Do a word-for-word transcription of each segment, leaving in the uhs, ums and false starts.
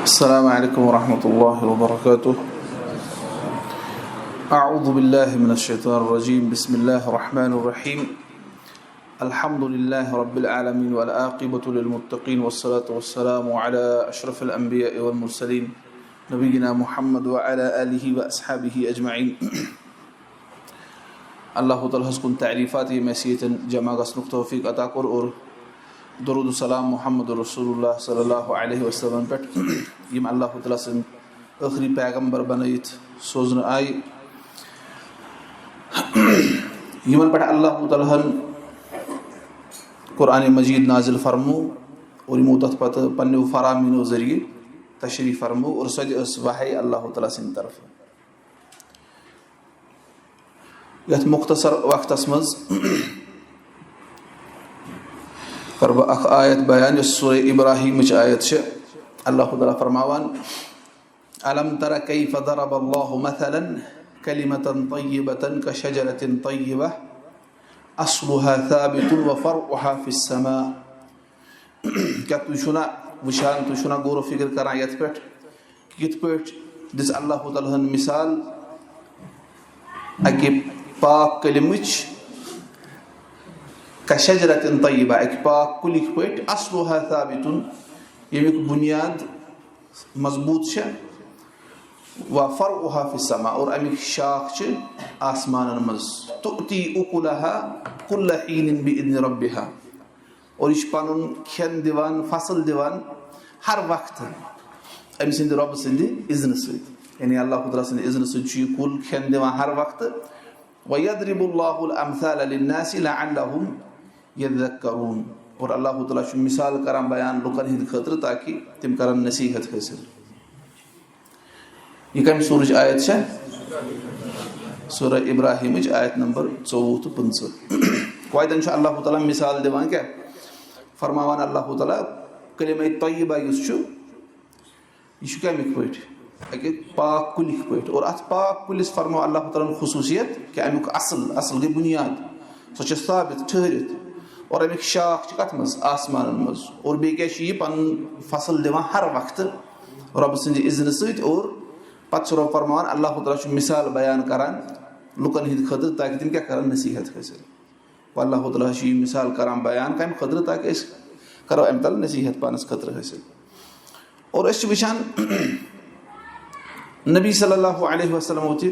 السلام عليكم ورحمة الله وبركاته. أعوذ بالله من الشيطان الرجيم. بسم الله الرحمن الرحيم. الحمد لله رب العالمين والعاقبة للمتقين والصلاة والسلام على أشرف الأنبياء والمرسلين نبينا محمد وعلى آله وأصحابه أجمعين. اللہ تعالیٰ ہس کُن تعریٖفات، ییٚمۍ اَسہِ ییٚتٮ۪ن جمع گژھنُک توفیٖق عطا کوٚر، اور درود و سلام محمد رسول اللہ صلی اللہ علیہ وسلم پٮ۪ٹھ، یِم اللہ تعالیٰ سٕنٛدۍ ٲخری پیغمبر بنٲیِتھ سوزنہٕ آیہِ، یِمن پٮ۪ٹھ اللہ تعالیٰ ہن قرآن مجید نازل فرمو اور یِمو تتھ پتہٕ پننیو فرامینو ذٔریعہٕ تشریح فرمو، اور سۄ تہِ ٲس وحی اللہ تعالیٰ سٕنٛدِ طرفہٕ۔ یتھ مختصر وقتس منٛز کرٕ بہٕ اکھ آیت بیان، یۄس سورہ ابراہیمٕچ آیت چھِ۔ اللہ تعالیٰ فرماوان، الم تر کیف ضرب اللہ مثلا کلمة طیبة کشجرة طیبة اصلها ثابت وفرعها فی السماء۔ کیٛاہ تُہۍ چھِو نا وٕچھان، تُہۍ چھِو نا غور و فکر کران یتھ پٮ۪ٹھ، یِتھ پٲٹھۍ دِژ اللہ تعالیٰ ہن مثال اکہِ پاک کلمٕچ، کشجرة طیبہ، اکہِ پاک کُلِکۍ پٲٹھۍ، اصلها ثابت، ییٚمیُک بُنیاد مضبوٗط چھِ، وفرعها فی السماء، اور امیُک شاخ چھِ آسمانن منٛز، تؤتی اکلها کل حین باذن ربها، اور یہِ چھُ پنُن کھٮ۪ن دِوان، فصل دِوان ہر وقتہٕ أمۍ سٕنٛدِ رۄبہٕ سٕنٛدِ اذنہٕ سۭتۍ۔ یعنی اللہ تعالیٰ سٕنٛدِ اذنہٕ سۭتۍ چھُ یہِ کُل کھٮ۪ن دِوان ہر وقتہٕ۔ ویضرب اللہ الامثال للناس لعلهم یذکرون۔ اور اللہ تعالیٰ چھُ مثال کران بیان لُکن ہٕنٛدِ خٲطرٕ تاکہِ تِم کرن نصیحت حٲصِل۔ یہِ کمہِ سورٕچ آیت چھےٚ؟ سورہ ابراہیمٕچ آیت نمبر ژوٚوُہ تہٕ پٕنٛژٕہ۔ کۄتٮ۪ن چھُ اللہ تعالیٰ مثال دِوان؟ کیٛاہ فرماوان اللہ تعالیٰ؟ کلمہ طیبہ یُس چھُ، یہِ چھُ کَمِکۍ پٲٹھۍ؟ اَکہِ پاک کُلِکۍ پٲٹھۍ۔ اور اَتھ پاک کُلِس فرموو اللہ تعالیٰ ہَن خصوٗصیت کہِ اَمیُک اَصٕل، اَصٕل گٔے بُنیاد، سۄ چھےٚ ثابت ٹھٔہرِتھ۔ اور اَمِکۍ شاخ چھِ کَتھ منٛز؟ آسمانَن منٛز۔ اور بیٚیہِ کیٛاہ چھِ یہِ پَنُن فصل دِوان ہر وقتہٕ؟ رۄبہٕ سٕنٛدِ اِذنہٕ سۭتۍ۔ اور پَتہٕ چھُ رۄب فرماوان، اللہ تعالیٰ چھُ مِثال بیان کَران لُکَن ہِنٛدِ خٲطرٕ، تاکہِ تِم کیٛاہ کَرَن؟ نصیٖحت حٲصِل۔ اللہ تعالیٰ چھُ یہِ مِثال کَران بیان کَمہِ خٲطرٕ؟ تاکہِ أسۍ کَرو اَمہِ تَل نصیٖحت پانَس خٲطرٕ حٲصِل۔ اور أسۍ چھِ وٕچھان، نبی صلی اللہ علیہ وسلم تہِ،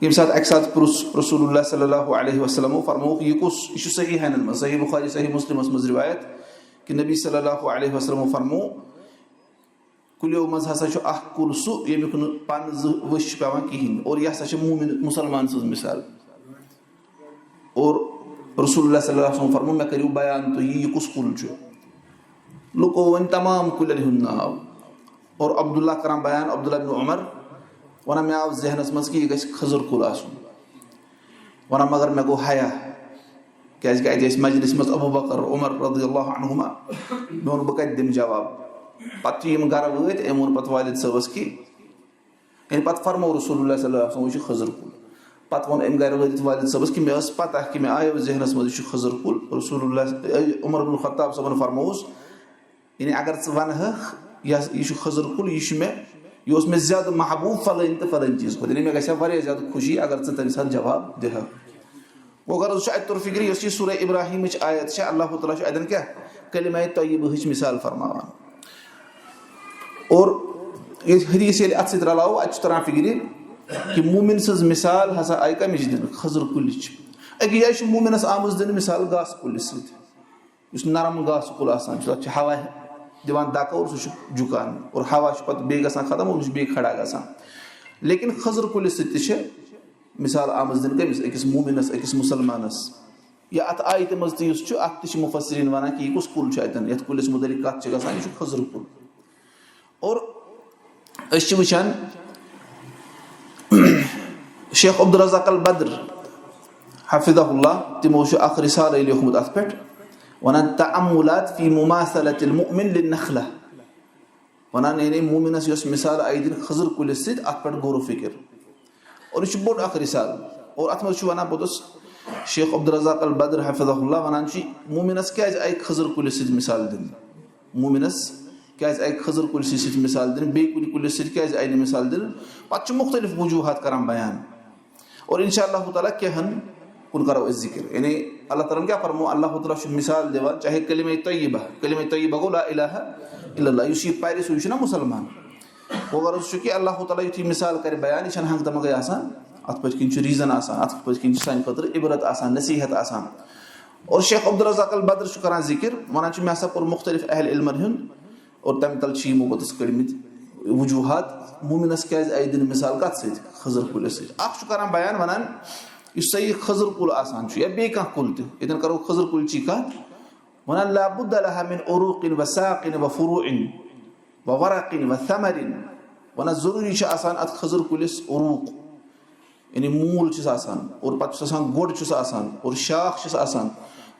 ییٚمہِ ساتہٕ اَکہِ ساتہٕ پرُژھ رسول اللہ صلی اللہ علیہ وسلمو، فرمووُکھ، یہِ کُس، یہِ چھُ صحیحینَن منٛز، صحیح بخاری، صحیح مسلمس منٛز رِوایت، کہِ نبی صلی اللہ علیہ وسلمو فرموو، کُلیو منٛز ہسا چھُ اکھ کُل سُہ، ییٚمیُک نہٕ پن زٕ ؤسۍ چھِ پٮ۪وان کِہینۍ، اور یہِ ہسا چھِ مومن، مسلمان سٕنٛز مثال۔ اور رسول اللہ صلی اللہ علیہ وسلم فرموو، مےٚ کٔرِو بیان تُہۍ، یہِ کُس کُل چھُ؟ لُکو ؤنۍ تمام کُلٮ۪ن ہُنٛد ناو۔ اور عبداللہ کران بیان، عبداللہ بن عمر ونان، مےٚ آو ذہنس منٛز کہِ یہِ گژھِ کھٔزٕر کُل آسُن۔ ونان، مگر مےٚ گوٚو حیا، کیازِ کہِ اَتہِ ٲسۍ مجلس منٛز ابو بکر، عمر رضی اللہ عنہما۔ مےٚ ووٚن، بہٕ کتہِ دِمہٕ جواب؟ پتہٕ یِم گرٕ وٲتۍ، أمۍ ووٚن پتہٕ والد صٲبس کہِ، یعنی پتہٕ فرموو رسول اللہ صلی اللہ علیہ وسلم، یہِ چھُ کھٔزٕر کُل۔ پتہٕ ووٚن أمۍ گرٕ وٲتِتھ والد صٲبس کہِ مےٚ ٲس پتہ کہِ مےٚ آیو ذہنس منٛز، یہِ چھُ کھٔزٕر کُل۔ رسول اللہ، عمر بن خطاب صٲبن فرمووُس، یعنی اگر ژٕ ونہٕ ہکھ، یہِ ہسا، یہِ چھُ کھٔزٕر کُل، یہِ چھُ مےٚ، یہِ اوس مےٚ زیادٕ محبوب فلٲنۍ تہٕ فلٲنۍ چیٖز کھۄتہٕ، یعنی مےٚ گژھِ ہا واریاہ زیادٕ خوشی اگر ژٕ تمہِ ساتہٕ جواب دِہکھ۔ وۄنۍ غرض چھُ اَتہِ توٚر فِکرِ، یۄس یہِ سورہ ابراہیمٕچ آیت چھےٚ، اللہ تعالیٰ چھُ اَتٮ۪ن کیٛاہ؟ کلمہ طیبہٕچ مثال فرماوان۔ اور ییٚتہِ حدیث ییٚلہِ اَتھ سۭتۍ رلاوو، اَتہِ چھُ تران فِکرِ کہِ مومن سٕنٛز مثال ہسا آیہِ کَمِچ دِنہٕ؟ کھٔزٕر کُلِچ۔ أکِس جایہِ چھُ مومنس آمٕژ دِنہٕ مثال گاسہٕ کُلِس سۭتۍ، یُس نرم گاسہٕ کُل آسان چھُ، تَتھ چھِ ہوا دِوان دَکہٕ اور سُہ چھُ جُکان، اور ہوا چھُ پَتہٕ بیٚیہِ گژھان ختم اور سُہ چھُ بیٚیہِ کھڑا گژھان۔ لیکن کھٔزٕر کُلِس سۭتۍ تہِ چھِ مثال آمٕژ دِنہٕ کٔمِس؟ أکِس مومنس، أکِس مُسلمانس۔ یا اَتھ آیتہِ منٛز تہِ یُس چھُ، اَتھ تہِ چھِ مُفسریٖن وَنان کہِ یہِ کُس کُل چھُ اَتٮ۪ن، یَتھ کُلِس مُتعلِق کَتھ چھِ گژھان، یہِ چھُ کھٔزٕر کُل۔ اور أسۍ چھِ وٕچھان، شیخ عبدالرزاق البدر حفظہ اللہ، تِمو چھُ اَکھ رِسالَے لیوٗکھمُت اَتھ پٮ۪ٹھ، وَنان تأملات فی مماثلة المؤمن للنخلة۔ ونان، یعنی مومنس یۄس مثال آیہِ دِنہٕ کھٔزٕر کُلِس سۭتۍ، اتھ پٮ۪ٹھ غور و فکر۔ اور یہِ چھُ بوٚڑ اکھ رسالہٕ۔ اور اتھ منٛز چھُ ونان پوٚتُس شیخ عبدالرزاق البدر حفظہ اللہ، ونان چھُ، مومنس کیازِ آیہِ کھٔزٕر کُلِس سۭتۍ مثال دِنہٕ؟ مومنس کیازِ آیہِ کھٔزٕر کُلۍ سٕے سۭتۍ مثال دِنہٕ، بیٚیہِ کُنہِ کُلِس سۭتۍ کیازِ آیہِ نہٕ مثال دِنہٕ؟ پتہٕ چھِ مختلف وجوہات کران بیان۔ اور انشاء اللہ تعالیٰ کینٛہن کُن کرو أسۍ ذکر، یعنی اللہ تعالیٰ ہن کیٛاہ فرمو؟ اللہ تعالیٰ چھُ مثال دِوان، چاہے کلمہ طیبہ، کلمہ طیبہ گوٚو لا الہ الا اللہ، یُس یہِ پرِ سُے چھُنہ مسلمان۔ گوٚو غرض چھُ کہِ اللہ تعالیٰ یُتھُے مثال کرِ بیان، یہِ چھَنہٕ ہنٛگتہٕ منٛگَے آسان، اَتھ پٔتۍ کِنۍ چھُ reason آسان، اَتھ پٔتۍ کِنۍ چھُ سانہِ خٲطرٕ عبرت آسان، نصیحت آسان۔ اور شیخ عبدالرزاق البدر چھُ کران ذکر، وَنان چھُ، مےٚ ہسا پوٚر مختلف اہل علمن ہُنٛد، اور تَمہِ تل چھِ یِمو پوٚتُس کٔڑمٕتۍ وجوہات، مومنس کیازِ آیہِ دِنہٕ مثال کتھ سۭتۍ؟ خٔزٕر کُلِس سۭتۍ۔ اکھ چھُ کران بیان، ونان، یُس سا یہِ خٔزٕر کُل آسان چھُ یا بیٚیہِ کانٛہہ کُل تہِ، ییٚتٮ۪ن کرو خٔزٕر کُلچی کتھ، ونان، لا بد لها من عروق و ساق و فروع و ورق و ثمر۔ ونان، ضروٗری چھُ آسان اتھ خٔزٕر کُلِس عروق، یعنی موٗل چھُس آسان، اور پتہٕ چھُس آسان گۄڈ چھُس آسان، اور شاخ چھُس آسان،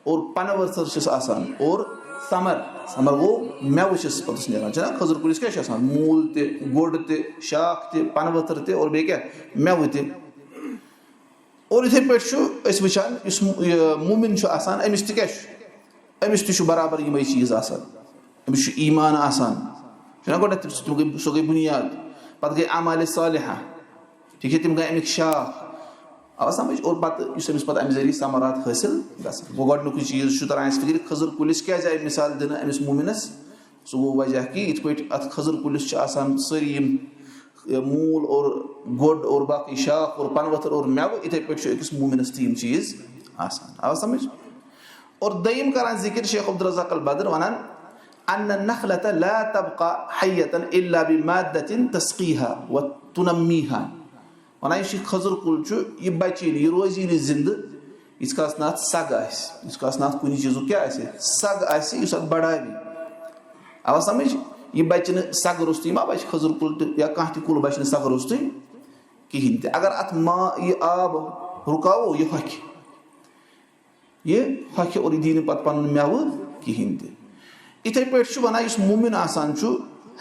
اور پنہٕ ؤتھٕر چھُس آسان، اور ثمر، ثمر گوٚو مٮ۪وٕ چھُس پتہٕ نیران، چھُنہ؟ خٔزٕر کُلِس کیٛاہ چھُ آسان؟ موٗل تہِ، گۄڈ تہِ، شاخ تہِ، پنہٕ ؤتھٕر تہِ، اور بیٚیہِ کیٛاہ؟ مٮ۪وٕ تہِ۔ اور یِتھَے پٲٹھۍ چھُ أسۍ وٕچھان، یُس مُ-، یہِ مُمِن چھُ آسان، أمِس تہِ کیٛاہ چھُ؟ أمِس تہِ چھُ برابر یِمَے چیٖز آسان۔ أمِس چھُ ایٖمان آسان، چھُنہ؟ گۄڈٕنٮ۪تھ تٔمِس، تِم گٔے، سۄ گٔے بُنیاد۔ پتہٕ گٔے اعمالِ صالحہ، ٹھیٖک چھا؟ تِم گٔے اَمِکۍ شاخ۔ آو سمجھ؟ اور پتہٕ یُس أمِس پتہٕ اَمہِ ذٔریعہٕ ثمرات حٲصِل گژھان۔ گوٚو گۄڈٕنیُکُے چیٖز چھُ تران اَسہِ فِکرِ، خٔزٕر کُلِس کیٛازِ آیہِ مثال دِنہٕ أمِس مُمِنَس؟ سُہ گوٚو وجہ کہِ یِتھ پٲٹھۍ اَتھ خٔزٕر کُلِس چھِ آسان سٲری یِم، یہِ موٗل اور گۄڈ اور باقٕے شاخ اور پنہٕ ؤتھٕر اور مٮ۪وٕ، یِتھَے پٲٹھۍ چھُ أکِس مُمِنَس تہِ یِم چیٖز آسان۔ آو سمجھ؟ اور دوٚیِم کران ذِکِر شیخ عبدالرزاق البدر، وَنان، ان النخلة لا تبقى حية الا بمادة تسقيها وتنميها۔ وَنان، یُس یہِ خٔزٕر کُل چھُ، یہِ بَچی نہٕ، یہِ روزی نہٕ زِندٕ، ییٖتِس کالَس نہٕ اَتھ سَگ آسہِ، ییٖتِس کالَس نہٕ اَتھ کُنہِ چیٖزُک کیٛاہ آسہِ؟ سَگ آسہِ، یُس اَتھ بَڑاوِ۔ آوا سَمٕجھ؟ یہِ بَچہِ نہٕ سَگہٕ روٚستُے، ما بَچہِ خٔزٕر کُل تہِ یا کانٛہہ تہِ کُل بَچہِ نہٕ سَگہٕ روٚستُے کِہیٖنۍ تہِ۔ اگر اَتھ ما-، یہِ آب رُکاوو، یہِ ہۄکھِ۔ یہِ ہۄکھِ اور یہِ دِیہِ نہٕ پتہٕ پنُن مٮ۪وٕ کِہیٖنۍ تہِ۔ یِتھَے پٲٹھۍ چھُ وَنان، یُس مومِن آسان چھُ،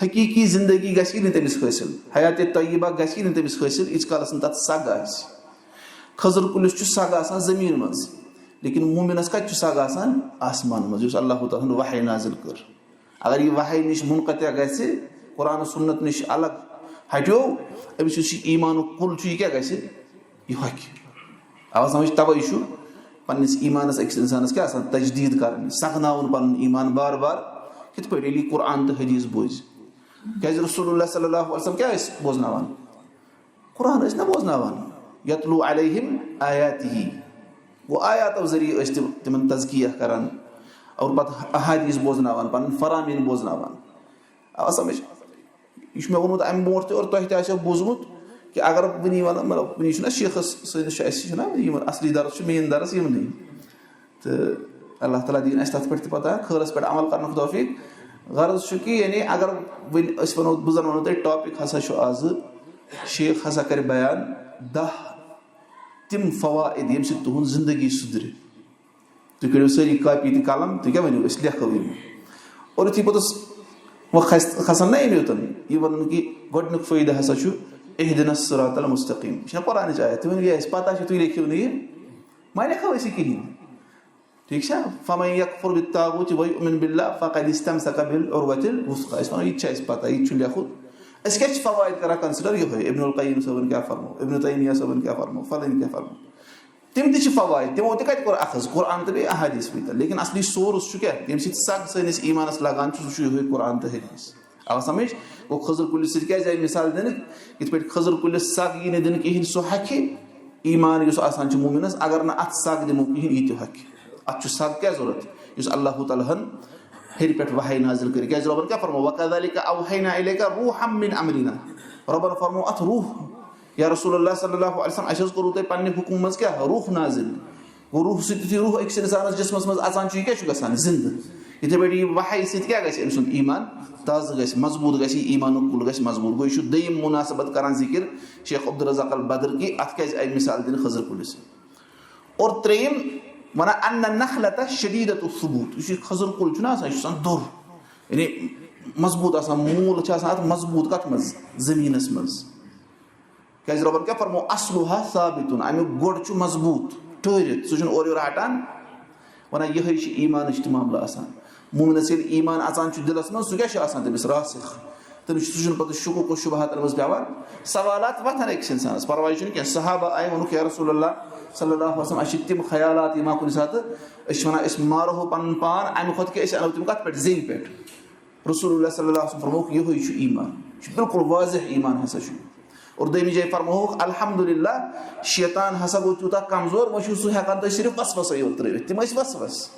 حقیٖقی زندگی گژھِ نہٕ تٔمِس حٲصِل، حیاتِ طیبہ گژھِ نہٕ تٔمِس حٲصِل، ییٖتِس کالَس نہٕ تَتھ سَگ آسہِ۔ خٔزٕر کُلِس چھُ سَگ آسان زٔمیٖن منٛز، لیکن مومِنَس کَتہِ چھُ سَگ آسان؟ آسمان منٛز، یُس اللہ تعالیٰ ہَن وحی نازل کٔر۔ اگر یہِ وحی نِش منقطع گژھِ، قرآن و سنت نِش الگ ہٹیو، أمِس یُس یہِ ایٖمانُک کُل چھُ، یہِ کیٛاہ گژھِ؟ یہِ ہۄکھِ۔ آو سمجھ؟ توے چھُ پننِس ایٖمانس، أکِس اِنسانس کیٛاہ آسان؟ تجدید کرٕنۍ، سکھناوُن پنُن ایٖمان بار بار۔ کِتھ پٲٹھۍ؟ ییٚلہِ یہِ قرآن تہٕ حدیث بوزِ۔ کیٛازِ رسول اللہ صلی اللہ علیہ وسلم کیٛاہ ٲسۍ بوزناوان؟ قرآن ٲسۍ نہ بوزناوان۔ یتلو علیہم آیاتہ۔ گوٚو آیاتو ذٔریعہٕ ٲسۍ تِم، تِمن تزکیہ کران اور پتہٕ احادیث بوزناوان، پنٕنۍ فرامین بوزناوان۔ آو سمجھ؟ یہِ چھُ مےٚ ووٚنمُت اَمہِ برونٛٹھ تہِ اور تۄہہِ تہِ آسیو بوٗزمُت کہِ اگر وٕنی وَنہٕ، مطلب، وٕنی چھُنہ شیخَس سٲنِس چھُ اَسہِ چھُنہ یِمَن اَصلی درس چھُ، مین درس یِمنٕے۔ تہٕ اللہ تعالیٰ دِیِن اَسہِ تَتھ پٮ۪ٹھ تہِ پَتہ، خٲرَس پٮ۪ٹھ عمل کَرنُک توفیٖق۔ غرض چھُ کہِ یعنی اگر وٕنۍ أسۍ وَنو، بہٕ زَن وَنو تۄہہِ ٹاپِک ہسا چھُ آزٕ، شیخ ہسا کَرِ بیان دَہ تِم فوائد ییٚمہِ سۭتۍ تُہُنٛد زندگی سُدرِ۔ تُہۍ کٔرِو سٲری کاپی تہٕ قلم، تُہۍ کیٛاہ ؤنِو؟ أسۍ لیکھو یِم۔ اور یُتھُے پوٚتُس وۄنۍ کھس-، کھسن نہ یِم یوٚتَن، یہِ وَنُن کہِ گۄڈٕنیُک فٲیدٕ ہسا چھُ اہدنا الصراط المستقیم۔ یہِ چھےٚ قرآنٕچ آیت، تُہۍ ؤنِو، یہِ اَسہِ پَتہ چھِ، تُہۍ لیکھِو نہٕ یہِ، ما لیکھو أسۍ یہِ کِہیٖنۍ۔ ٹھیٖک چھا؟ فمن یکفر بالطاغوت و یؤمن باللہ فقد استمسک بالعروۃ الوثقی۔ أسۍ وَنو، یہِ تہِ چھِ اَسہِ پَتہ، یہِ تہِ چھُ لیکھُن۔ أسۍ کیٛاہ چھِ فوائد کران consider؟ یِہوٚے ابن القیم صٲبن کیٛاہ فرمو، ابن تیمیہ صٲبن کیٛاہ فرمو، فلٲنۍ کیٛاہ فرمو۔ تِم تہِ چھِ فوائد، تِمو تہِ کَتہِ کوٚر اخذ؟ قرآن تہٕ بیٚیہِ احادیث پٮ۪ٹھ۔ لیکن اصلی source چھُ کیٛاہ؟ ییٚمہِ سۭتۍ سگ سٲنِس ایٖمانَس لگان چھُ، سُہ چھُ یِہوٚے قرآن تہٕ حدیث۔ آو سمجھ؟ گوٚو خٔزٕر کُلِس سۭتۍ کیٛازِ آیہِ مثال دِنہٕ؟ یِتھ پٲٹھۍ خٔزٕر کُلِس سگ یی نہٕ دِنہٕ کِہیٖنۍ، سُہ ہۄکھِ۔ ایٖمان یُس آسان چھُ مومِنَس، اگر نہٕ اَتھ سگ دِمو کِہیٖنۍ، یہِ تہِ ہۄکھِ۔ اَتھ چھُ سگ کیٛاہ ضوٚرَتھ؟ یُس اللہ تعالیٰ ہَن ہیٚرِ پٮ۪ٹھ وحی نازل کٔرِتھ۔ کیٛازِ رۄبَن کیٛاہ فرمو؟ وَكَذَلِكَ أَوْحَيْنَا إِلَيْكَ رُوحًا مِّنْ أَمْرِنَا۔ رۄبَن فرمو اَتھ روح۔ یا رسول اللہ صلی اللہ علیہ وسلم، اَسہِ حظ کوٚروٕ تۄہہِ پننہِ حُکمہٕ منٛز کیٛاہ؟ روح نازل۔ گوٚو روح سۭتۍ، یُتھُے روح أکِس اِنسانَس جسمَس منٛز اَژان چھُ، یہِ کیٛاہ چھُ گژھان؟ زِندٕ۔ یِتھَے پٲٹھۍ یہِ وحی سۭتۍ کیٛاہ گژھِ؟ أمۍ سُنٛد ایٖمان تازٕ گژھِ، مضبوٗط گژھِ، یہِ ایٖمانُک کُل گژھِ مضبوٗط۔ گوٚو یہِ چھُ دوٚیِم مناسبت کران ذِکِر شیخ عبدالرزاق البدر کہِ اَتھ کیٛازِ آیہِ مثال دِنہٕ خٔزٕر کُلِس۔ اور ترٛیٚیِم وَنان، ان النخلة شدیدۃ الثبوت، یُس یہِ خٔزٕر کُل چھُنہ آسان، یہِ چھُ آسان دوٚر، یعنی مضبوٗط آسان، موٗل چھُ آسان اَتھ مضبوٗط۔ کَتھ منٛز؟ زٔمیٖنَس منٛز۔ کیٛازِ رۄبَن کیٛاہ فرمو؟ اصلها ثابت، اَمیُک گۄڈٕ چھُ مضبوٗط، ٹھٔہرِتھ، سُہ چھُنہٕ اورٕ یورٕ ہٹان۔ وَنان، یِہوٚے چھِ ایٖمانٕچ تہِ معاملہٕ آسان۔ مومنس ییٚلہِ ایمان اژان چھُ دِلس منٛز، سُہ کیٛاہ چھُ آسان تٔمِس راسخ؟ تٔمِس چھُ، سُہ چھُنہٕ پتہٕ شکوک و شبہاتن منٛز پٮ۪وان۔ سوالات وۄتھان أکِس انسانس، پرواے چھُنہٕ کینٛہہ۔ صحابہ آیہِ، ووٚنُکھ، یا رسول اللہ صلی اللہ علیہ وسلم، اَسہِ چھِ تِم خیالات یِوان کُنہِ ساتہٕ، أسۍ چھِ ونان، أسۍ مارہو پنُن پان، امہِ کھۄتہٕ کہِ أسۍ انو تِم کتھ پٮ۪ٹھ؟ زیٚوِ پٮ۪ٹھ۔ رسول اللہ صلی اللہ علیہ وسلم فرمووُکھ، یِہوٚے چھُ ایمان، یہِ چھُ بالکل واضح ایمان ہسا چھُ۔ اور دوٚیمہِ جایہِ فرمووُکھ، الحمدللہ، شیطان ہسا گوٚو تیوٗتاہ کمزور، وۄنۍ چھُ سُہ ہٮ۪کان تۄہہِ صرف وسوسے یوت ترٲوِتھ۔ تِم ٲسۍ وسوس۔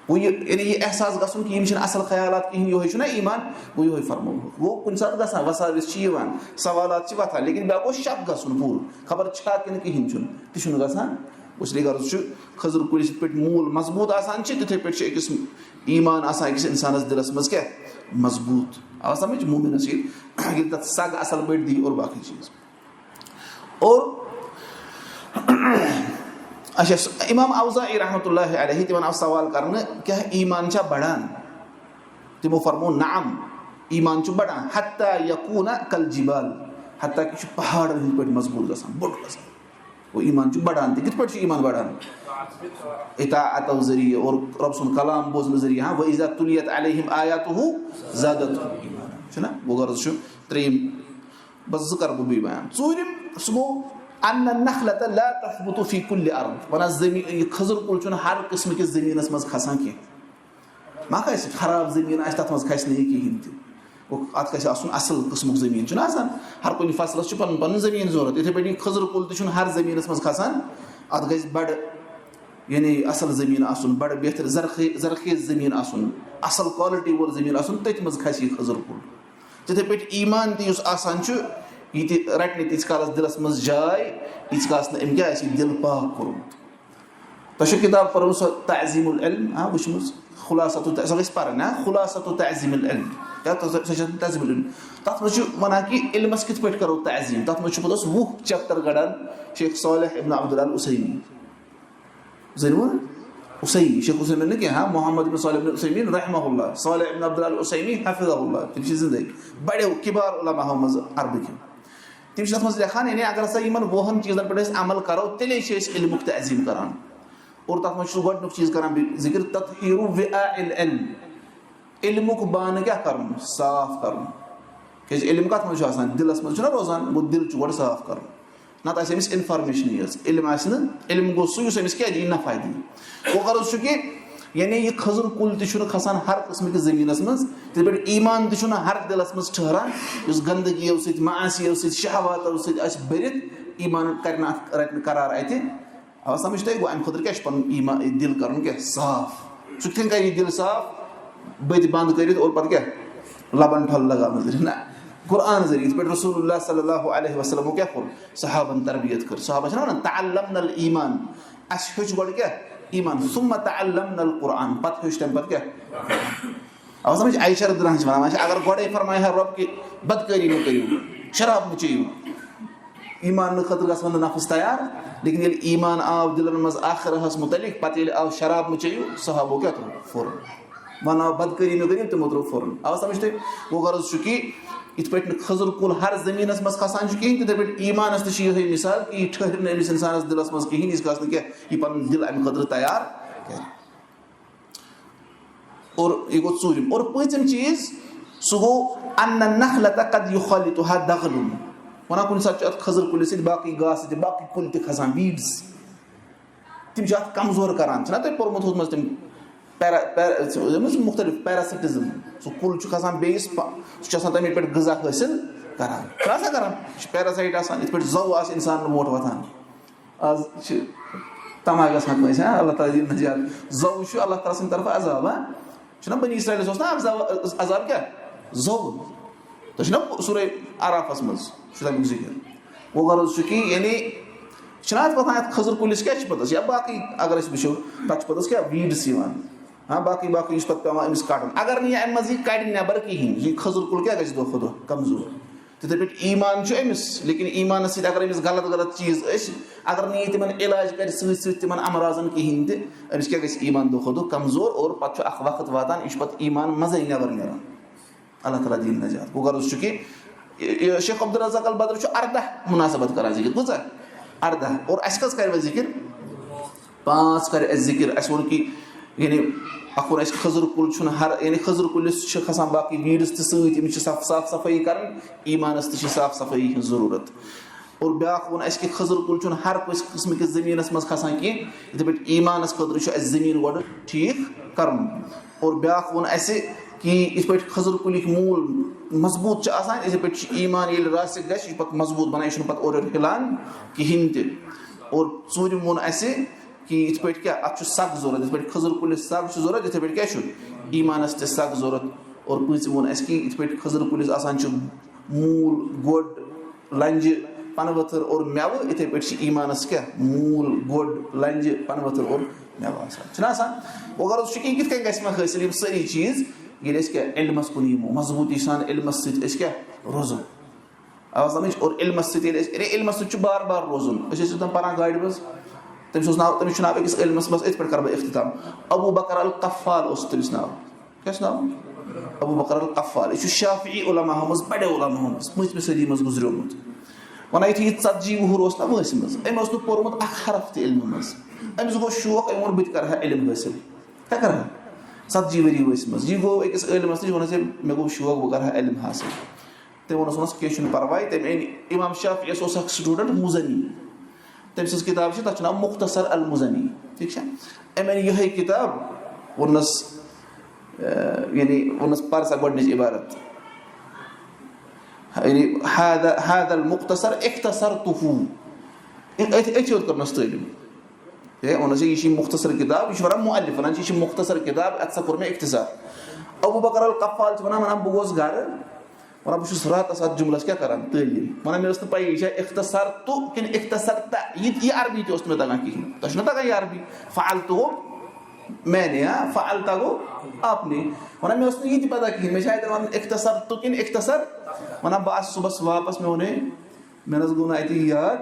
وۄنۍ یہِ، یعنی یہِ احساس گژھُن کہِ یِم چھِنہٕ اصل خیالات کِہیٖنۍ، یِہوٚے چھُنہ ایمان، گوٚو یِہوٚے فرمووُکھ۔ گوٚو کُنہِ ساتہٕ گژھان، وساوس چھِ یِوان، سوالات چھِ وۄتھان، لیکن بیٛاکھ گوٚو شک گژھُن پوٗرٕ، خبر چھا کِنہٕ کِہیٖنۍ چھُنہٕ، تہِ چھُنہٕ گژھان۔ اس لیے غرض چھُ، کھٔزٕر کُلِس یِتھ پٲٹھۍ موٗل مضبوٗط آسان چھِ، تِتھے پٲٹھۍ چھُ أکِس ایمان آسان أکِس اِنسانَس دِلَس منٛز کیٛاہ؟ مضبوٗط۔ آو سَمٕجھ؟ مومِنَس ییٚلہِ، ییٚلہِ تَتھ سَگ اَصٕل پٲٹھۍ دی اور باقٕے چیٖز۔ اور اچھا، سُہ اِمام اوزاعی رحمتہ اللہ علیہ، تِمَن آو سوال کَرنہٕ، کیٛاہ ایمان چھا بَڑان؟ تِمو فرموو، نعم، ایمان چھُ بَڑان، حتیٰ یکوٗن کل جبال، حتیٰ کہِ چھُ پہاڑَن ہٕنٛدۍ پٲٹھۍ مضبوٗط گژھان، بوٚڑ گژھان۔ گوٚو، ایمان چھُ بڑان۔ تہِ کِتھ پٲٹھۍ چھُ ایمان بڑان؟ اطاعتو ذٔریعہٕ اور رۄب سُنٛد کلام بوزنہٕ ذٔریعہٕ۔ ہاں، وَإِذَا تُلِيَتْ عَلَيْهِمْ آيَاتُهُ زَادَتْهُمْ إِيمَانًا۔ چھُنہ؟ گوٚو، غرض چھُ ترٛیٚیِم۔ بس زٕ کرٕ بہٕ بیٚیہِ بیان۔ ژوٗرِم، سُہ گوٚو، أَنَّ النَّخْلَةَ لَا تَثْبُتُ فِي كُلِّ أَرْضٍ۔ وَنان زٔمیٖن، یہِ کھٔزٕر کُل چھُنہٕ ہر قٕسمہٕ کِس زٔمیٖنَس منٛز کھسان کینٛہہ۔ ما کھسہِ؟ خراب زٔمیٖن آسہِ، تَتھ منٛز کھسہِ نہٕ یہِ کِہیٖنۍ تہِ۔ گوٚو، اَتھ گژھِ آسُن اَصٕل قٕسمُک زٔمیٖن۔ چھُنہٕ آسان، ہر کُنہِ فصلَس چھُ پَنُن پَنُن زٔمیٖن ضوٚرَتھ۔ یِتھَے پٲٹھۍ یہِ کھٔزٕر کُل تہِ چھُنہٕ ہر زٔمیٖنَس منٛز کھسان۔ اَتھ گژھِ بَڑٕ، یعنی، اَصٕل زٔمیٖن آسُن، بَڑٕ بہتر زرخی-، زرخیز زٔمیٖن آسُن، اَصٕل quality وول زٔمیٖن آسُن، تٔتھۍ منٛز کھسہِ یہِ کھٔزٕر کُل۔ تِتھَے پٲٹھۍ ایٖمان تہِ یُس آسان چھُ، یہِ تہِ رَٹہِ نہٕ تیٖتِس کالَس دِلَس منٛز جاے، ییٖتِس کالَس نہٕ أمۍ کیٛاہ آسہِ یہِ دِل پاک کوٚرمُت۔ تۄہہِ چھو کِتاب پٔرمٕژ سۄ تعظیم العلم، ہاں، وٕچھمٕژ، خلاصۃ الت-، سۄ گژھِ پَرٕنۍ، ہاں، خلاصۃ تعظیم العلم۔ یا تۄہہِ، سۄ چھےٚ تعظیم العلم۔ تَتھ منٛز چھُ وَنان کہِ علمَس کِتھ پٲٹھۍ کَرو تعظیٖم۔ تَتھ منٛز چھُ پوٚتُس وُہ chapter گَڑان شیخ صالح ابن عبد اللہ العثیمی۔ زٲنِوٕ؟ عثیمی، شیخ عثیمی نہٕ کینٛہہ، ہاں، محمد ابن صالح ابن عثیمین رحمہ اللہ، صالح ابن عبد اللہ العثیمی حفظہ اللہ، تِم چھِ زِندَے، بَڑیو کِبار علماء منٛز عربٕکۍ۔ تِم چھِ تَتھ منٛز لیکھان، یعنی اگر ہسا یِمن وُہن چیٖزن پٮ۪ٹھ أسۍ عمل کرو، تیٚلے چھِ أسۍ علمُک تعظیٖم کران۔ اور تَتھ منٛز چھُ سُہ گۄڈٕنیُک چیٖز کران بیٚیہِ ذِکِر، تطہیرُ وعاء العلم۔ علمُک بانہٕ کیٛاہ کرُن؟ صاف کرُن۔ کیٛازِ علم کَتھ منٛز چھُ آسان؟ دِلس منٛز چھُنہ روزان، گوٚو دِل چھُ گۄڈٕ صاف کرُن۔ نَتہٕ آسہِ أمِس information یٲژ، علم آسہِ نہٕ، علم گوٚو سُہ یُس أمِس کیٛاہ دِیہِ؟ نفع دِیہِ۔ گوٚو غرض چھُ کہِ یعنی یہِ کھٔزٕر کُل تہِ چھُنہٕ کھسان ہر قٕسمٕکہِ زٔمیٖنَس منٛز، تِتھ پٲٹھۍ ایٖمان تہِ چھُنہٕ ہر دِلَس منٛز ٹھہران، یُس گنٛدگیو سۭتۍ، معاصیو سۭتۍ، شہواتو سۭتۍ آسہِ بٔرِتھ، ایٖمان کَرِ نہٕ اَتھ، رَٹہِ نہٕ قرار اَتہِ۔ آ، سَمٕجھ تۄہہِ؟ گوٚو اَمہِ خٲطرٕ کیٛاہ چھُ پَنُن ایٖمان، یہِ دِل کَرُن کیٛاہ؟ صاف۔ سُہ کِتھ کٔنۍ کَرِ یہِ دِل صاف؟ بٔتۍ بنٛد کٔرِتھ اور پَتہٕ کیٛاہ؟ لَبَن ٹھۄل لگاونہٕ ذٔریعہٕ۔ نہ، قرآن ذٔریعہٕ، یِتھ پٲٹھۍ رسول اللہ صلی اللہ علیہ وسلمو کیٛاہ کوٚر؟ صحابن تربیت کٔر۔ صحابہ چھِنہ وَنان، تعلمنا الایمان، اَسہِ ہیوٚچھ گۄڈٕ کیٛاہ؟ ایمان۔ ثم تعلمنا القرآن، پَتہٕ ہیوٚچھ تَمہِ پَتہٕ کیٛاہ؟ اَوٕ سَمٕجھ؟ عائشہ رضی اللہ عنہا چھِ وَنان، وۄنۍ چھِ اگر گۄڈَے فرمایہِ ہا رۄب کہِ بدکٲری مہٕ کٔرِو، شراب مہٕ چیٚیِو، ایمان نہٕ خٲطرٕ گژھِ وۄنۍ نفس تیار، لیکن ییٚلہِ ایمان آو دِلَن منٛز آخرہَس مُتعلق، پَتہٕ ییٚلہِ آو شراب مہٕ چیٚیِو، صحابو کیٛاہ کوٚر؟ فوراً۔ وَنان بدکٲری مہٕ کٔرِو، تِمو ترٛوو فوراً۔ آو سَمٕجھ تۄہہِ؟ گوٚو غرض چھُ کہِ یِتھ پٲٹھۍ نہٕ کھٔزٕر کُل ہر زٔمیٖنَس منٛز کھسان چھُ کِہیٖنۍ، تِتھَے پٲٹھۍ ایٖمانَس تہِ چھِ یِہوٚے مِثال کہِ یہِ ٹھٔہرِ نہٕ أمِس اِنسانَس دِلَس منٛز کِہیٖنۍ، ییٖتِس کالَس نہٕ کیٛاہ یہِ پَنُن دِل اَمہِ خٲطرٕ تیار کَرِ۔ اور یہِ گوٚو ژوٗرِم۔ اور پٲنٛژِم چیٖز، سُہ گوٚو، ان النخلة قد يخالطها دغل۔ وَنان کُنہِ ساتہٕ چھُ اَتھ کھٔزٕر کُلِس سۭتۍ باقٕے گاسہٕ تہِ، باقٕے کُلۍ تہِ کھسان، weeds۔ تِم چھِ اَتھ کمزور کران۔ چھُنہ تۄہہِ پوٚرمُت ہوتمُت تِم پیرا-، پیرا-، یِم ٲسۍ مُختٔلِف parasitism۔ سُہ کُل چھُ کھسان بیٚیِس پا-، سُہ چھُ آسان تَمے پٮ۪ٹھ غذا حٲصِل کران۔ چھُنہ آسان کران؟ یہِ چھُ parasite آسان، یِتھ پٲٹھۍ زَو آسہِ اِنسانَن موٹھ وۄتھان۔ آز چھِ تما گژھان کٲنٛسہِ، ہاں، اللہ تعالیٰ دِیِن نجات۔ زَو چھُ اللہ تعالیٰ سٕنٛدِ طرفہٕ عذاب، ہاں۔ چھُنہ بنی اسرائیلَس اوس نہ عذاب، عذاب کیٛاہ؟ زَو۔ تۄہہِ چھُنہ سورہ اعرافَس منٛز چھُ تَمیُک ذِکِر۔ گوٚو غرض چھُ کہِ یعنی چھِنہ اَتھ وۄتھان اَتھ کھٔزٕر کُلِس کیٛاہ چھِ پَتہٕ؟ یا باقٕے اگر أسۍ وٕچھو، تَتھ چھِ پَتہٕ کیٛاہ weeds یِوان۔ ہاں، باقٕے باقٕے یُس پَتہٕ پٮ۪وان أمِس کَڑُن۔ اگر نہٕ یہِ اَمہِ منٛز یہِ کَڑِ نٮ۪بَر کِہیٖنۍ، یہِ کھٔزٕر کُل کیٛاہ گژھِ دۄہ کھۄتہٕ دۄہ کمزور؟ تِتھے پٲٹھۍ ایمان چھُ أمِس، لیکن ایمانس سۭتۍ اگر أمِس غلط غلط چیٖز أسۍ، اگر نہٕ یہِ تِمن علاج کرِ سۭتۍ سۭتۍ تِمن امراضن کِہینۍ تہِ، أمِس کیٛاہ گژھِ؟ ایمان دۄہ کھۄتہٕ دۄہ کمزور، اور پتہٕ چھُ اکھ وقت واتان، یہِ چھُ پتہٕ ایمان منٛزے نٮ۪بر نیران۔ اللہ تعالیٰ دِیِن نجات۔ گوٚو غرض چھُ کہِ یہِ، یہِ شیخ عبدالرزاق البدر چھُ ارداہ مناسبت کران ذکر۔ کۭژاہ؟ ارداہ۔ اور اَسہِ کٔژ کرِ وۄنۍ ذکر؟ پانٛژھ کرِ اَسہِ ذکر۔ اَسہِ ووٚن کہِ یعنی اکھ ووٚن اَسہِ، خٔزٕر کُل چھُنہٕ ہر، یعنی خٔزٕر کُلِس چھِ کھسان باقٕے weeds تہِ سۭتۍ، أمِس چھِ صاف صاف صفٲیی کَرٕنۍ، ایٖمانَس تہِ چھِ صاف صفٲیی ہٕنٛز ضروٗرت۔ اور بیٛاکھ ووٚن اَسہِ کہِ خٔزٕر کُل چھُنہٕ ہر کُنہِ قٕسمہٕ کِس زٔمیٖنَس منٛز کھسان کینٛہہ، یِتھَے پٲٹھۍ ایٖمانَس خٲطرٕ چھُ اَسہِ زٔمیٖن گۄڈٕ ٹھیٖک کَرُن۔ اور بیٛاکھ ووٚن اَسہِ کہِ یِتھ پٲٹھۍ خٔزٕر کُلِکۍ موٗل مضبوٗط چھِ آسان، یِتھَے پٲٹھۍ چھُ ایٖمان ییٚلہِ راسِخ گژھِ، یہِ چھُ پَتہٕ مضبوٗط بَنان، یہِ چھُنہٕ پَتہٕ اورٕ یورٕ ہِلان کِہیٖنۍ تہِ۔ اور ژوٗرِم ووٚن اَسہِ کہِ یِتھ پٲٹھۍ کیٛاہ، اَتھ چھُ سَگ ضوٚرَتھ، یِتھ پٲٹھۍ خٔزٕر کُلِس سَگ چھُ ضوٚرَتھ، یِتھَے پٲٹھۍ کیٛاہ چھُ ایٖمانَس تہِ سَگ ضوٚرَتھ۔ اور پوٗنٛژِم ووٚن اَسہِ کہِ یِتھ پٲٹھۍ خٔزٕر کُلِس آسان چھُ موٗل، گوٚڈ، لَنجہِ، پَنہٕ ؤتھٕر اور مٮ۪وٕ، یِتھَے پٲٹھۍ چھِ ایٖمانَس کیٛاہ، موٗل، گوٚڈ، لَنجہِ، پَنہٕ ؤتھٕر اور مٮ۪وٕ آسان۔ چھُنہ آسان؟ وۄنۍ غرض چھُ کہِ یِتھ کٔنۍ گژھِ مےٚ حٲصِل یِم سٲری چیٖز، ییٚلہِ أسۍ کیٛاہ علمَس کُن یِمو، مضبوٗطی سان علمَس سۭتۍ أسۍ کیٛاہ روزو۔ آو سمجھ؟ اور علمس سۭتۍ ییٚلہِ أسۍ، یعنی علمس سۭتۍ چھُ بار بار روزُن۔ أسۍ ٲسۍ اوٚتام پران گاڑِ منٛز، تٔمِس اوس ناو، تٔمِس چھُ ناو أکِس عٲلمس منٛز، أتھۍ پٮ۪ٹھ کرٕ بہٕ اختتام، ابو بکر القفال اوس تٔمِس ناو۔ کیٛاہ چھُ ناو؟ ابو بکر القفال۔ یہِ چھُ شافعی علماہو منٛز، بڑیو علماہو منٛز، پٲنٛژمہِ صدی منٛز گُزریومُت۔ ونان یُتھُے یہِ ژتجی وُہُر اوس نا وٲنٛسہِ منٛز، أمۍ اوس نہٕ پوٚرمُت اکھ حرف تہِ علمہٕ منٛز۔ أمِس گوٚو شوق، أمۍ ووٚن بہٕ تہِ کرٕ ہا علم حٲصِل۔ کیٛاہ کرٕ ہا؟ ژتجی ؤری وٲنٛسہِ منٛز۔ یہِ گوٚو أکِس عٲلمس نِش، ووٚنُس ہے مےٚ گوٚو شوق بہٕ کرٕ ہا علم حٲصِل۔ تٔمۍ ووٚنُس، ووٚنُس، "کینٛہہ چھُنہٕ پرواے۔" تٔمۍ أنۍ، امام شافعیَس اوس اکھ student مُزنی، تٔمۍ سٕنٛز کِتاب چھِ، تَتھ چھُ ناو مُختصر المُزنی، ٹھیٖک چھا؟ أمۍ أنۍ یِہے کِتاب، ووٚنُس، اہ، یعنی ووٚنُس، "پَر سا گۄڈٕنِچ عبارت، یعنی هذا، هذا المختصر اختصرته۔" أتھۍ، أتھۍ یوت کٔرنَس تعلیٖم۔ ہے، ووٚنُس، "یہِ چھِ مُختصر کِتاب"، یہِ چھُ وَنان مُؤلِف، وَنان چھِ، "یہِ چھِ مُختصر کِتاب، اَتھ سا کوٚر مےٚ اختصار۔" ابو بکر القفال چھُ وَنان، وَنان، بہٕ گوس گَرٕ، وَنان، بہٕ چھُس راتَس اَتھ جُملَس کیٛاہ کَران؟ تعلیٖم۔ وَنان، مےٚ ٲس نہٕ پَیی، یہِ چھا اختصرت کِنہٕ اختصرت؟ یہِ، یہِ عربی تہِ اوس نہٕ مےٚ تَگان کِہیٖنۍ۔ تۄہہِ چھُنہ تَگان یہِ عربی؟ فعلت گوٚو میں نے، ہاں، فعلت گوٚو آپ نے۔ وَنان، مےٚ ٲس نہٕ یہِ تہِ پَتہ کِہیٖنۍ، مےٚ چھا اَتٮ۪ن وَنان اختصرت کِنہٕ اختصر؟ وَنان، بہٕ آسہٕ صُبحَس واپَس، مےٚ ووٚنُے، مےٚ نہ حظ گوٚو نہٕ اَتہِ یاد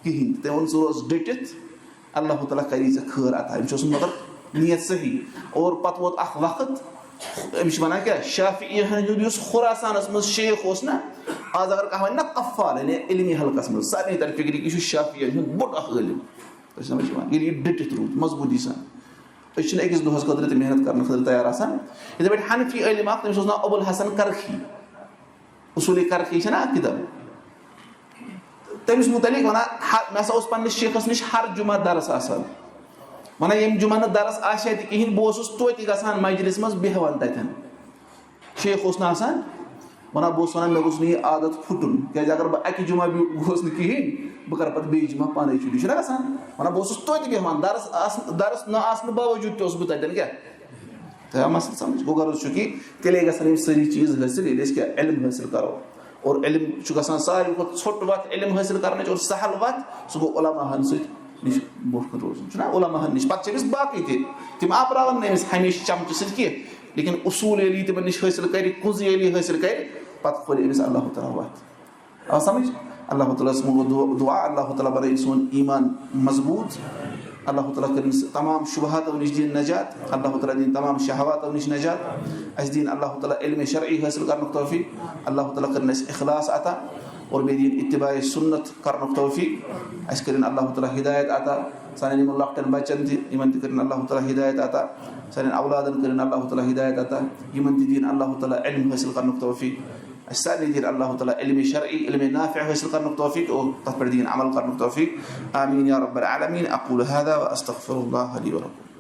کِہیٖنۍ۔ تٔمۍ ووٚن، "ژٕ روز ڈٔٹِتھ، اللہ تعالیٰ کَری ژےٚ خٲر عطا۔" أمِس اوس نہٕ مطلب نیت صحیح۔ اور پَتہٕ ووت اَکھ وقت، أمِس چھِ وَنان کیٛاہ، شافعی ہٕنٛدۍ ہُنٛد یُس خُراسانَس منٛز شیخ اوس نہ، آز اگر کانٛہہ وَنہِ نہ قفال، یعنی علمی حلقَس منٛز، سارنٕے تَرِ فِکرِ کہِ یہِ چھُ شافعیَن ہُنٛد بوٚڑ اَکھ عٲلِم۔ تۄہہِ چھُ سَمٕجھ یِوان؟ ییٚلہِ یہِ ڈٔٹِتھ روٗد، مضبوٗطی سان۔ أسۍ چھِنہٕ أکِس دۄہَس خٲطرٕ تہِ محنت کَرنہٕ خٲطرٕ تیار آسان۔ یِتھَے پٲٹھۍ حنفی عٲلِم اَکھ، تٔمِس اوس ناو ابو الحسن کرخی۔ اصوٗلِ کرخی چھےٚ نہ اَکھ کِتاب۔ تٔمِس مُتعلِق وَنان، ہَ-، مےٚ ہسا اوس پنٛنِس شیخَس نِش ہر جُمعہ درس آسان۔ وَنان، ییٚمہِ جُمعہ نہٕ درس آسہِ ہا تہِ کِہیٖنۍ، بہٕ اوسُس توتہِ گژھان مجلِسہِ منٛز بیٚہوان تَتٮ۪ن۔ شیخ اوس نہٕ آسان، وَنان، بہٕ اوسُس وَنان، مےٚ گوٚژھ نہٕ یہِ عادت پھُٹُن، کیٛازِ اگر بہٕ اَکہِ جُمعہ بہِ-، گوس نہٕ کِہیٖنۍ، بہٕ کَرٕ پَتہٕ بیٚیہِ جُمعہ پانَے چھُٹی، چھُنہ گژھان؟ وَنان، بہٕ اوسُس توتہِ بیٚہوان، درس آس-، درس نہ آسنہٕ باوجوٗد تہِ اوسُس بہٕ تَتٮ۪ن، کیٛاہ؟ تۄہہِ آو مسلہٕ سمجھ؟ گوٚو غرض چھُ کہِ تیٚلے گژھن یِم سٲری چیٖز حٲصِل، ییٚلہِ أسۍ کیٛاہ علم حٲصِل کرو۔ اور علم چھُ گژھان ساروی کھۄتہٕ ژھوٚٹ وَتھ علم حٲصِل کرنٕچ اور سہل وَتھ، سُہ گوٚو علماء ہن سۭتۍ نِش برونٛٹھ کُن روزُن۔ چھُنہ علماء ہن نِش؟ پَتہٕ چھِ أمِس باقٕے تہِ، تِم آپراون نہٕ أمِس ہمیشہِ چمچہٕ سۭتۍ کینٛہہ، لیکن اصوٗل ییٚلہِ یہِ تِمن نِش حٲصِل کرِ، کُنٛز ییٚلہِ یہِ حٲصِل کرِ، پَتہٕ کھولہِ أمِس اللہ تعالیٰ وَتھ۔ آو سمجھ؟ اللہ تعالیٰ ہس منٛگو دُع-، دُعا، اللہ تعالیٰ بنٲیِن سون ایٖمان مضبوٗط۔ اللہ تعالیٰ کٔرِن س-، تمام شُبہاتو نِش دِیِن نجات۔ اللہ تعالیٰ دِیِن تمام شہواتو نِش نجات۔ اَسہِ دِیِن اللہ تعالیٰ علمِ شرعی حٲصِل کرنُک توفیٖق۔ اللہ تعالیٰ کٔرِن اَسہِ اخلاص عطا اور بیٚیہِ دِیِن اتباعِ سُنت کرنُک توفیٖق۔ اَسہِ کٔرِن اللہ تعالیٰ ہدایت عطا۔ سانٮ۪ن یِمن لۄکٹٮ۪ن بچن تہِ، یِمن تہِ کٔرِن اللہ تعالیٰ ہدایت عطا۔ سانٮ۪ن اولادن کٔرِن اللہ تعالیٰ ہدایت عطا۔ یِمن تہِ دِیِن اللہ تعالیٰ علم حٲصِل کرنُک توفیٖق۔ اَسہِ سارنٕے دِیِن اللہ تعالیٰ علمِ شرعی، علمِ نافع حٲصِل کرنُک توفیٖق اور تَتھ پٮ۪ٹھ دِیِن عمل کرنُک توفیٖق۔ آمین یا رب العالمین۔ اقول هذا واستغفر الله لي ولكم۔